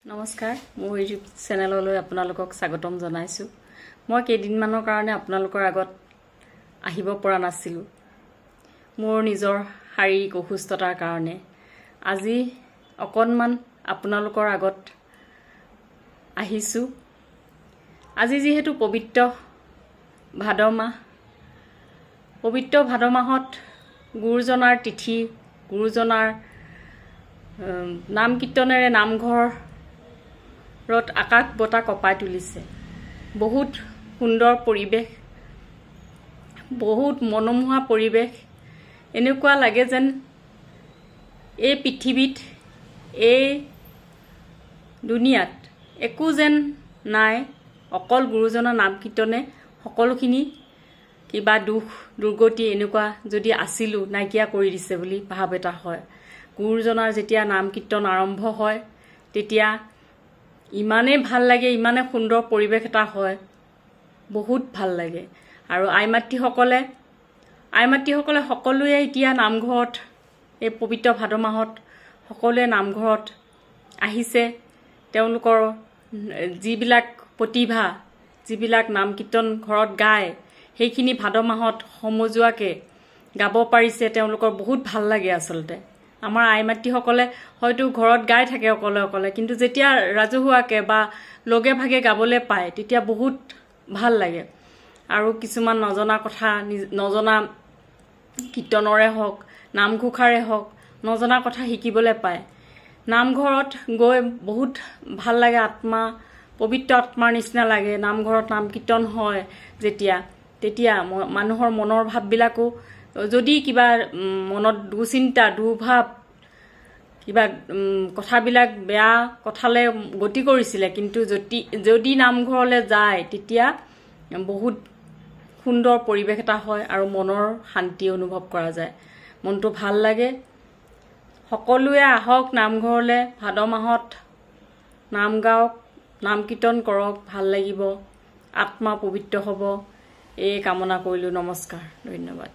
নমস্কাৰ, মোৰ ইউটিউব চেনেললৈ আপোনালোকক স্বাগতম জনাইছোঁ। মই কেইদিনমানৰ কাৰণে আপোনালোকৰ আগত আহিব পৰা নাছিলোঁ মোৰ নিজৰ শাৰীৰিক অসুস্থতাৰ কাৰণে। আজি অকণমান আপোনালোকৰ আগত আহিছোঁ। আজি যিহেতু পবিত্ৰ ভাদ মাহ, পবিত্ৰ ভাদ মাহত গুৰুজনাৰ তিথি, গুৰুজনাৰ নাম কীৰ্তনেৰে নামঘৰত আকাশ বতাহ কঁপাই তুলিছে। বহুত সুন্দৰ পৰিৱেশ, বহুত মনোমোহা পৰিৱেশ। এনেকুৱা লাগে যেন এই পৃথিৱীত, এই দুনিয়াত একো যেন নাই, অকল গুৰুজনাৰ নাম কীৰ্তনে সকলোখিনি কিবা দুখ দুৰ্গতি এনেকুৱা যদি আছিলোঁ নাইকিয়া কৰি দিছে বুলি ভাৱ এটা হয়। গুৰুজনাৰ যেতিয়া নাম কীৰ্তন আৰম্ভ হয় তেতিয়া ইমানেই ভাল লাগে, ইমানেই সুন্দৰ পৰিৱেশ এটা হয়, বহুত ভাল লাগে। আৰু আই মাতৃসকলে সকলোৱে এতিয়া নামঘৰত, এই পবিত্ৰ ভাদ মাহত সকলোৱে নামঘৰত আহিছে। তেওঁলোকৰ যিবিলাক প্ৰতিভা, যিবিলাক নাম কীৰ্তন ঘৰত গায়, সেইখিনি ভাদ মাহত সমজুৱাকৈ গাব পাৰিছে, তেওঁলোকৰ বহুত ভাল লাগে। আচলতে আমাৰ আই মাতৃসকলে হয়তো ঘৰত গাই থাকে অকলে অকলে, কিন্তু যেতিয়া ৰাজহুৱাকৈ বা লগে ভাগে গাবলৈ পায় তেতিয়া বহুত ভাল লাগে। আৰু কিছুমান নজনা কথা, নজনা কীৰ্তনৰে হওক, নামঘোষাৰে হওক, নজনা কথা শিকিবলৈ পায়। নামঘৰত গৈ বহুত ভাল লাগে, আত্মা পবিত্ৰ আত্মাৰ নিচিনা লাগে। নামঘৰত নাম কীৰ্তন হয় যেতিয়া, তেতিয়া মানুহৰ মনৰ ভাৱবিলাকো যদি কিবা মনত দুচিন্তা, দুৰ্ভাৱ, কিবা কথাবিলাক বেয়া কথালৈ গতি কৰিছিলে, কিন্তু যদি নামঘৰলৈ যায় তেতিয়া বহুত সুন্দৰ পৰিৱেশ এটা হয় আৰু মনৰ শান্তি অনুভৱ কৰা যায়, মনটো ভাল লাগে। সকলোৱে আহক নামঘৰলৈ, ভাদ মাহত নাম গাওক, নাম কীৰ্তন কৰক, ভাল লাগিব, আত্মা পবিত্ৰ হ'ব। এই কামনা কৰিলোঁ। নমস্কাৰ, ধন্যবাদ।